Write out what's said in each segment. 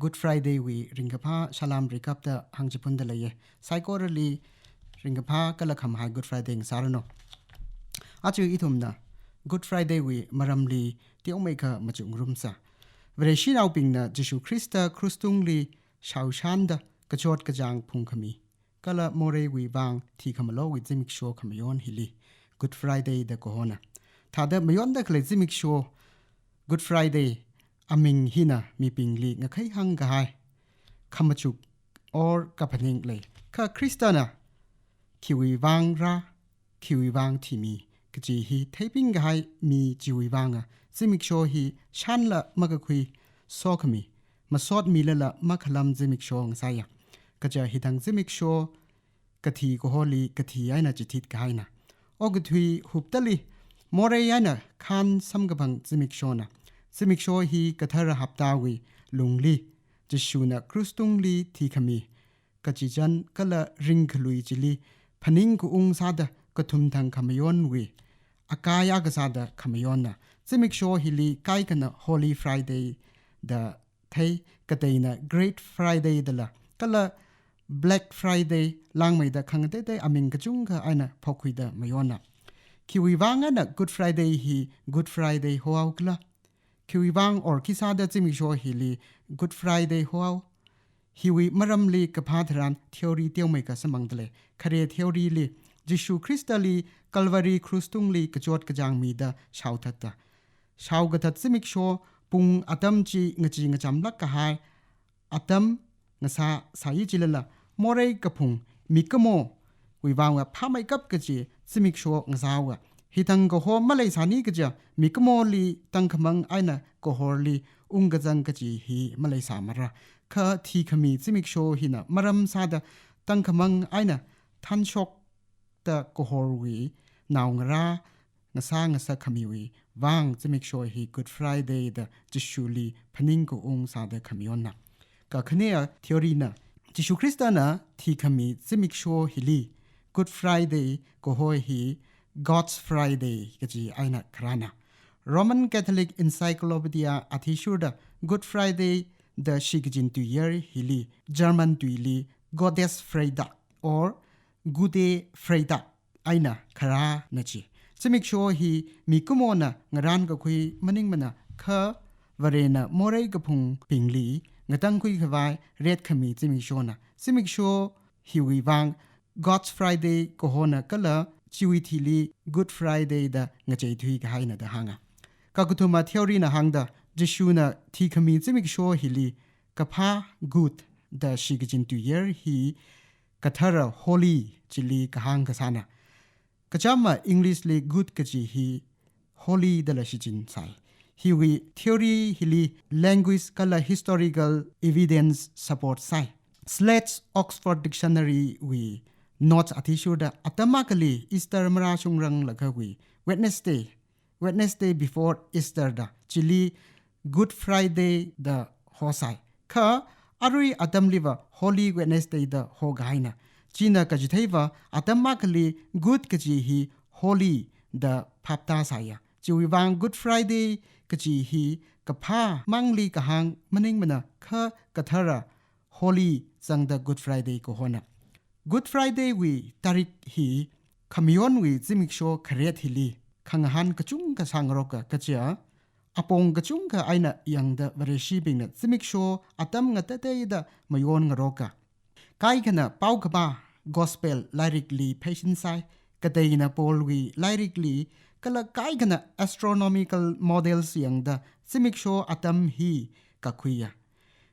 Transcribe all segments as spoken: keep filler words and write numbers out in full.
Good Friday wui ringkaphā salām rikapta hāngchiphunda leiya. Saikorali ringkaphā kala khamahai Good Friday ngasāranu. Aja ithumna Good Friday wui maramli teomeikha machukngarumsa. Vareshinaobingna Jishu Khrista krush tungli shaoshanda kachot kachāng phungkhami kala moreiwui vang thikhamalowui zimiksho khamayon hili Good Friday da kahona. Thāda mayonda khalei zimiksho Good Friday aming hina mibingli ngakhai hāngkahai khamachuk or kaphaning lei. Kha Khristana khiwui vang rā, khiwui vang thimi kaji hi theiping kahai mi chiwui vanga zimiksho hi shānla makakhui sokhami, masotmilala makhalam zimiksho ngasāya. Kaja hithang zimiksho kathi kaholi kathi eina chithit kahaina. Okathui huptali morei eina khān samkaphang zimikshona. Zimiksho hi kathara haptawui lungli Jishuna krush tungli thikhami, kachichān kala ringkhalui chili phaningkaung sāda kathumthang khamayonwui akai akha sāda khamayonna. Zimiksho hili kaikhana Holy Friday da thei, kateina Great Friday dala kala Black Friday langmeida khangateitei aming kachungkha eina phokhuida mayonna. Khiwui vang eina Good Friday hi Good Friday hohaokhala? Khiwui vang or khisāda zimiksho hili Good Friday hohao? Hiwui maramli kaphā tharan theory teomeikha samphangda lei. Khare theory li Jishu Khristali Calvary krush tungli kachot kachāng mida shaothatta. Shaokathat zimiksho pung atam chi ngachee ngachamlāk kahai atam ngasā sāi chilala, morei kaphung mikumowui vangva phāmeikap kaji zimiksho ngasāhaowa. Hithang kaho maleisāni kaja mikumoli tangkhamang eina kahorli ungkazang kaji hi maleisāmara. Kha thikhami zimiksho hina maram sāda tangkhamang eina thanshokta kahorwui naongarā ngasā ngasakkhamiwui vang zimiksho hi Good Friday da Jishuli phaningkaung sāda khamayonna. Kakhanea theory na, Jishu Khristana thikhami zimiksho hili Good Friday kaho hi God's Friday kaji eina kharāna. Roman Catholic Encyclopedia athishurda Good Friday da shikachin tuiyer hili German tuili Gottesfreitag or Gute Freitag eina kharāna chi. Zimiksho hi mikumona ngarānkakhui maningmana, kha Varena morei kaphungbingli ngatangkhui khavai retkhami zimikshona. Zimiksho hiwui vang God's Friday kahona kala chiwui thili Good Friday da ngacheithui kahaina da hānga. Kakathuma theory na hāngda, Jishuna thikhami zimiksho hili kaphā good da shikachin tuiyer hi kathara holy chili kahāng kasāna. Kachāma English li good kaji hi holy dala shichin sai. Hiwui theory hili language kala historical evidence support sai. Sledge Oxford Dictionary wui notes athishurda atam akhali Easter marāshungranglakha wui Wednesday, Wednesday before Easter da chili Good Friday da hosai. Kha arui atamliva Holy Wednesday da hokahaina. China kachitheiva atam akhali good kaji hi holy da phapta sāya. Chiwui vang Good Friday kaji hi kaphā mangli kahāng maningmana, kha kathara holy zangda Good Friday kahona. Good Friday wui tarik hi khamayonwui zimiksho kharet hili khangahān kachungkha sāngaroka kaja, apong kachungkha eina yangda Vareshibingna zimiksho atam ngatateida mayon ngaroka. Kaikhana paokaphā Gospel lairikli pheisin sai, kateina Paulwui lairikli, kala kaikhana astronomical models yangda zimiksho atam hi kakhuiya.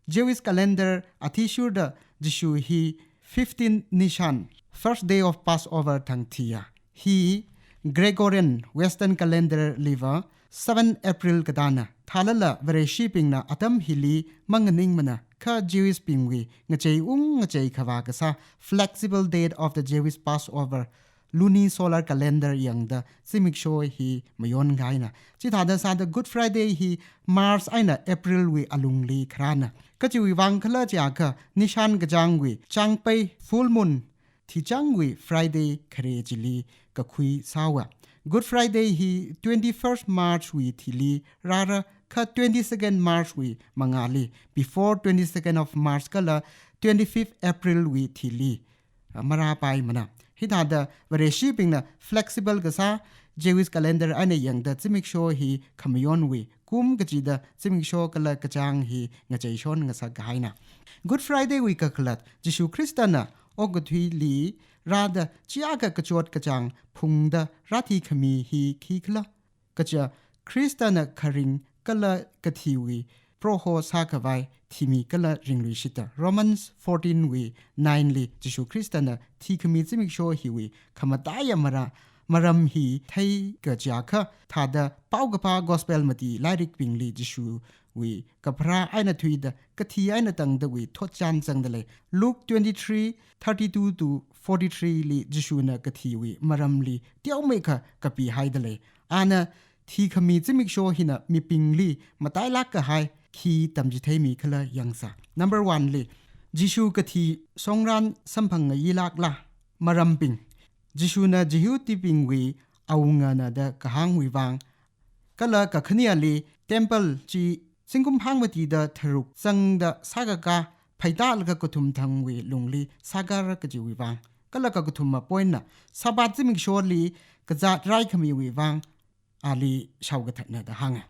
Jewish calendar athishurda Jishu hi fifteen Nisan, first day of Passover thang thiya. Hi Gregorian Western calendar liva seven April katāna. Thālala Vareshibingna atam hili manganingmana, kha Jewish bingwui ngacheiung ngachei khavā kasā flexible date of the Jewish Passover, lunisolar calendar yangda zimiksho hi mayon kahaina. Chithāda sāda Good Friday hi March eina April wui alungli kharāna. Kachiwui vang khala chiakha Nisan kachāngwui changpei, full moon, thichangwui Friday khare chili kakhui sāhaowa. Good Friday hi twenty-first March wui thili rāra, kha twenty-second March wui mangāli, before twenty-second of March kala twenty-fifth April wui thili, ah, marāpaimana. Hithāda Vareshibingna flexible kasā Jewish calendar eina yangda zimiksho hi khamayonwui kum kachida zimiksho kala kachāng hi ngacheishon ngasak kahaina. Good Friday wui kakhalat, Jishu Khristana okathuili rāda chiakha kachot kachāng phungda rāthikhami hi khikhala kaja, Khristana kharing kala kathiwui Proho sākhavai thimi kala ringluishita. Romans fourteen wui nine li Jishu Khristana thikhami zimiksho hiwui khamataiya mara, maram hi theikajiakha, thāda paokaphā gospel mati lairikbingli Jishuwui kapharā eina thuida kathi eina tangdawui thotchan zangdalei. Luke twenty-three thirty-two to forty-three li Jishuna kathiwui maramli teomeikha kapihaidalei. Ana thikhami zimiksho hina mibingli matailāk kahai khi tamchitheimikhala yangsā. Number one li, Jishu kathi shongran samphang ngayilākla? Marambing, Jishuna Jihudibingwui awungana da kahāngwui vang, kala kakhaneli temple chi zingkum hangmatida tharuk zangda sākakā phaitālaga kathum thangwui lungli sākara kajiwui vang, kala kakathuma pointna Sabbath zimiksholi kazāt raikhamiwui vang ali shaokathatna da hānga.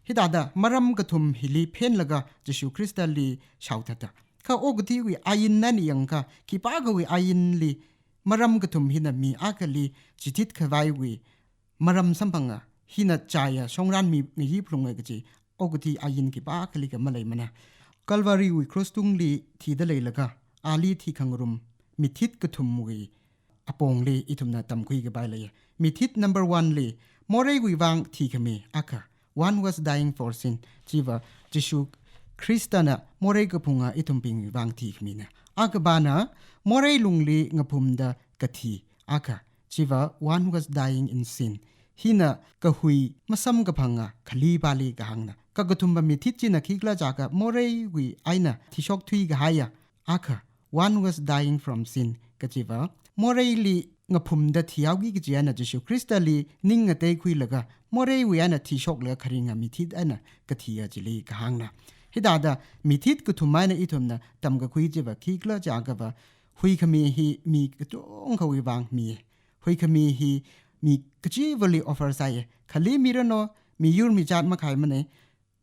Hithāda maram kathum hili phenlaga Jishu Khristali shaothatda. Kha okathuiwui ain eina yangakha khipākhawui ainli maram kathum hina mi akhali chithit khavaiwui maram samphanga, hina chaya shongran mi ngayi phalunga kaji okathui ain khipākhalikha maleimana. Calvary wui cross tungli thida leilaga ali thikhangarum mithit kathumwui apongli ithumna tamkhui kapai leiya. Mithit number one li, moreiwui vang thikhami akha, one was dying for sin. Chiva Jishu Khristana morei kaphunga ithumbingwui vang thikhamina. Akhapana morei lungli ngaphumda kathi akha, chiva one was dying in sin. Hina kahui masamkaphanga khalipāli kahāngna. Kakathumva mithit china khikhala jiakha moreiwui eina thishokthui kahaiya akha, one was dying from sin, kajiva moreili ngaphumda thihaoki kaji eina Jishu Khristali ning ngateikhuilaga moreiwui eina thishoklaga kharinga mithit eina kathiya chili kahāngna. Hithāda mithit kathum eina ithumna tamkakhui chiva khikhala jiakhava, huikhami hi mi kachungkhawui vang mi. Huikhami hi mi kachivali offer sāya. Khali miranu, miyur mijat makhaimana.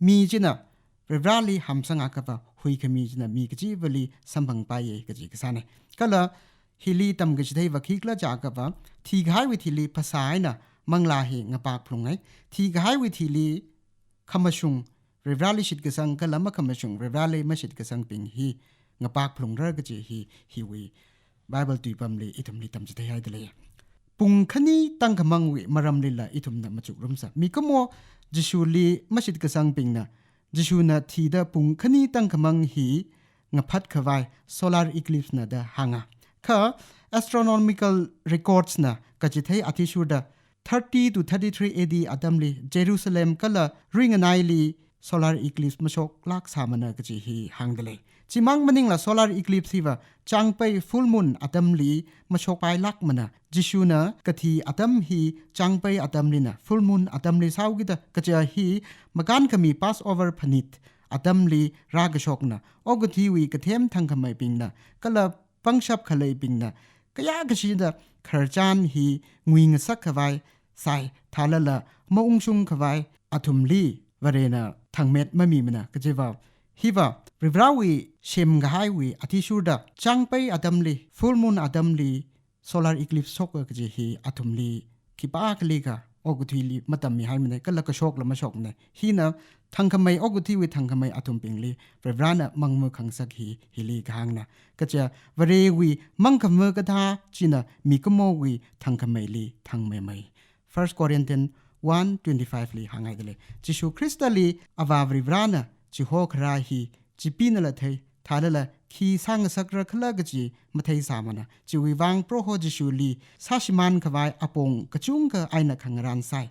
Mi china Varivarali hamsang akhava huikhami china mi kachivali samphangpaiya kaji kasāna. Kala hili tamkachitheiva khikhala jiakhava, thikahaiwui thili phasā eina manglā hi ngapak phalunghai. Thikahaiwui thili khamashung Varivarali shitkasang kala makhamashung Varivarali mashitkasangbing hi ngapak phalungra kaji hi, hiwui Bible tuipamli ithumli tamchitheihaida lei. Pung khani tangkhamangwui maramlila ithumna machukrumsa. Mikumo Jishuli mashitkasangbingna, Jishuna thida pung khani tangkhamang hi ngaphat khavai solar eclipse na da hānga. Kha astronomical records na kachithei athishurda thirty to thirty-three A D atamli Jerusalem kala Ringanaili solar eclipse mashoklāk sāmana kaji hi hāngda lei. Chimang maningla solar eclipse hiva changpei full moon atamli mashokpailākmana. Jishuna kathi atam hi changpei atamlina, full moon atamli sāhaokida kaja hi makānkhami Passover phanit atamli rākashokna. Okathuiwui kathem thangkhameibingna kala pangshap khaleibingna kayākha shida khararchan hi nguingasak khavai sāi, thālala maungshung khavai athumli Varena thangmet mamimana kajiva. Hiva Varivarawui semkahaiwui athishurda changpei atamli, full moon atamli solar eclipse shoka kaji hi athumli khipākhalikha okathuili matammihaimana, kala kashokla mashokmana. Hina thangkhamei, okathuiwui thangkhamei athumbingli Varivarana mangmukhangasak hi hili kahāngna. Kaja Varewui mangkhamā kathā china mikumowui thangkhameili thangmeimei. First Corinthians one twenty-five li hānghaida lei. Jishu Khristali Avā Varivarana chihokharā hi chipinala thei, thālala khi sāngasakra khala kaji matheisāmana. Chiwui vang Proho Jishuli sāshimān khavai apong kachungkha eina khangarān sāi.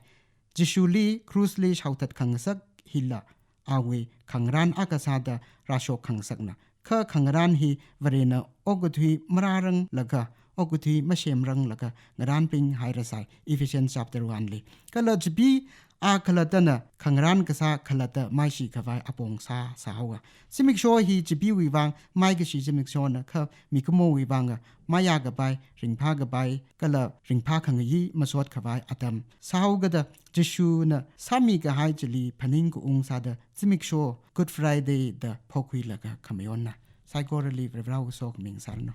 Jishuli krushli shaothatkhangasak hila awui khangarān akha sāda rāshokkhangasakna. Kha khangarān hi Varena okathui marāranglaga okathui masemranglaga ngarānping hairasai, Ephesians chapter one li. Kala chipeeya khalattana khangarān kasā khalatta maishi khavai apong sā sāhaowa. Zimiksho hi chipeewui vang maikashi zimikshona kha mikumowui vanga maya kapai, ringphā kapai, kala ringphā khangayi masot khavai atam sāhaokada Jishuna sāmi kahai chili phaning kaung sāda zimiksho Good Friday da phokhuilaga khamayonna. Saikorali Varewui sokhami ngasāranu.